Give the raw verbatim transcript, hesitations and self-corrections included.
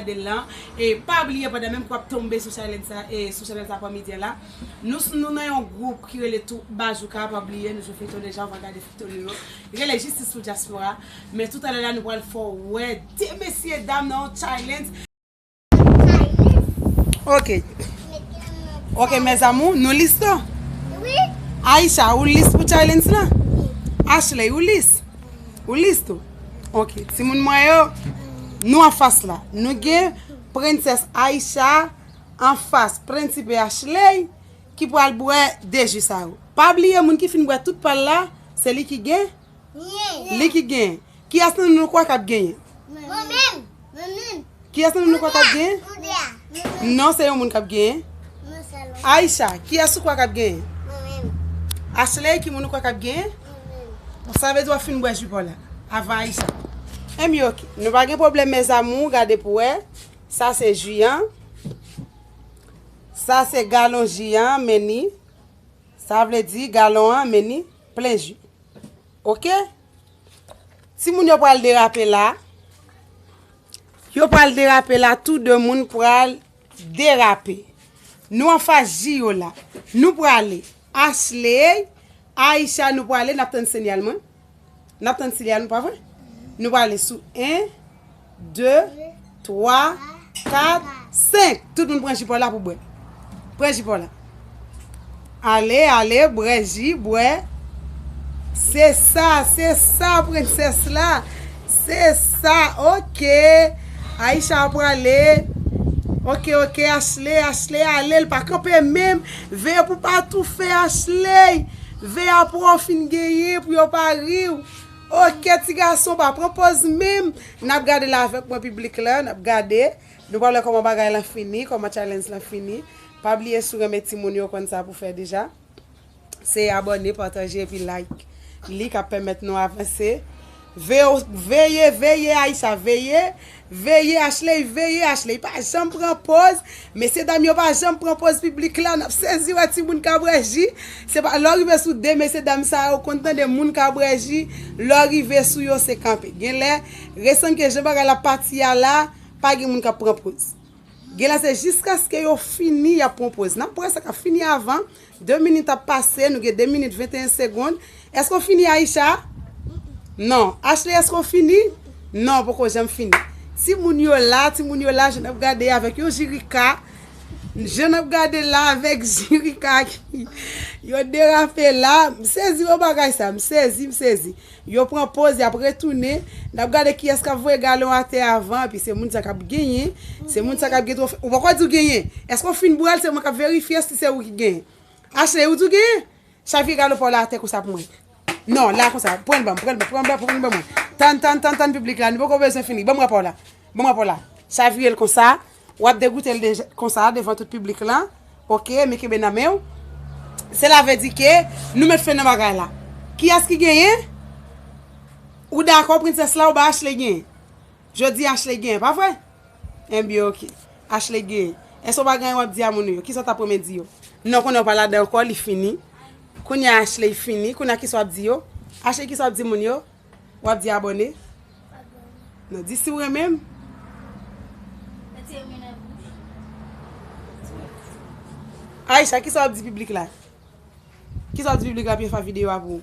gade l lan. E pa bliye, pandan menm ke w ap tonbe sou chanèl sa, e sou chanèl sa pa midi a la, nou, nou nan yon gwoup ki rele tou Bazouka, pa bliye, nou sou Feyton deja, ou va gade feyton nou yo. Rele Jistis pou Dyaspora. Men toutalè la, nou pral fè w wè de mesye dam nan yon challenge. Ok. Ok, mes amours, nou lis tou? Wi. Aisha, ou lis pou challenge lan? Wi. Ashley, ou lis? Ou lis tou? Ok, timoun mwen yo, nou anfas la. Nou gen Prensès Aisha anfas Prensipe Ashley ki pral bwè de ji sa yo. Pa bliye, moun ki fin bwè tout pa l la, se li ki gen Li ki gen. Kiyès nan nou kwè k ap genyen? Mwen menm. Mwen menm. Kiyès nan nou kwè k ap genyen? Mwen menm. Non, se yon moun k ap genyen. Mwen sèlman. Aisha, kiyès ou kwè k ap genyen? Mwen menm. Ashley, ki moun ou kwè k ap genyen? Mwen menm. Bon, sa vle di w ap fin bwè ji pa w la avan Aisha. Enben, ok. Nou pa gen pwoblèm, mes amours, gade pou wè. Sa se ji an. Sa se galon ji an, men ni. Sa vle di galon an, men ni plen ji. Ok? Timoun yo pral derape la. Yo pral derape la, tou de moun pral derape. Nou anfas ji yo la. Nou prale. Ashley, Aisha, nou prale, n ap tann sinyal mwen. N ap tann sinyal nou, pa vre? Nou prale sou en, de, twa, kat, senk. Tout moun pran ji pa w la pou bwè. Pran ji pa w la. Ale, ale, bwè ji, bwè. Se sa, se sa, prensès la. Se sa, ok. Aisha ap prale. Ok, ok, Ashley, Ashley, ale, l pa kanpe menm. Veye pou pa toufe, Ashley. Veye apre w fin genyen, pou yo pa ri w. Ok, ti gason, pa pran pòz menm. N ap gade la avèk mwen, piblik la, n ap gade. Nou pral wè kòman bagay lan fini, kòman challenge lan fini. Pa bliye, si w renmen timoun yo, konn sa pou fè deja. Se abòne, pataje epi like. Li k ap pèmèt nou avanse. Ve-, veye, veye, Aisha, veye. Veye, Ashley, veye, Ashley. Pa janm pran pòz. Mesye dam yo pa janm pran pòz piblik la. N ap sezi wè timoun ka bwè ji. Se pa, lè w rive sou de mesye dam sa yo, konn tande moun ka bwè ji. Lè w rive sou yo, se kanpe. Genlè, resann ke jan bagay la pati a la, pa gen moun k ap pran pòz. Genlè se jiskaske yo fini, y ap pran pòz. N ap wè sa k ap fini avan. De minit ap pase, nou gen de minit venteyen segonn. Èske w fini, Aisha? Non. Ashley, èske w fini? Non, poko janm fini. Timoun yo la, timoun yo la, jan n ap gade avèk yon jirika. Jan n ap gade la avèk jirika ki, yo derape la. M sezi wè bagay sa, m sezi, m sezi. Yo pran pòz, y ap retounen. N ap gade kiyès k ap voye galon atè avan, epi se moun sa k ap genyen. Se moun sa k ap gen twofe. Ou poko di w genyen. Èske w fin bwè l, se mwen k ap verifye si se ou ki genyen. Ashley, ou di w genyen? Chavire galon pa w la atè konsa pou mwen. Non, la konsa. Pran l ban m, pran l ban m, pran l ban m, pran l ban mwen. Tann, tann, tann, tann piblik la. Nou poko bezwen fini. Ban m rapò w la. Ban m rapò w la. Chavire l konsa. W ap degoute l deja, konsa, devan tout piblik lan. Ok, men kenbe nan men w. Sela vle di ke nou met fen nan bagay la. Kiyès ki genyen? Ou dakò, prensès la, ou ba Ashley genyen? Jodi Ashley genyen, pa vre? Enben, ok. Ashley genyen. Èske w pa gen anyen w ap di a moun ou yo? Kisa w t ap renmen di yo? Non, konnen w pa ladan ankò, li fini. Kounye a Ashley fini. Kounye a kisa w ap di yo? Ashley, kisa w ap di moun yo? W ap di abòne? Non, di si w renmen m. Aisha, kisa w ap di piblik la? Kisa w ap di piblik la pou yo fè videyo a pou ou?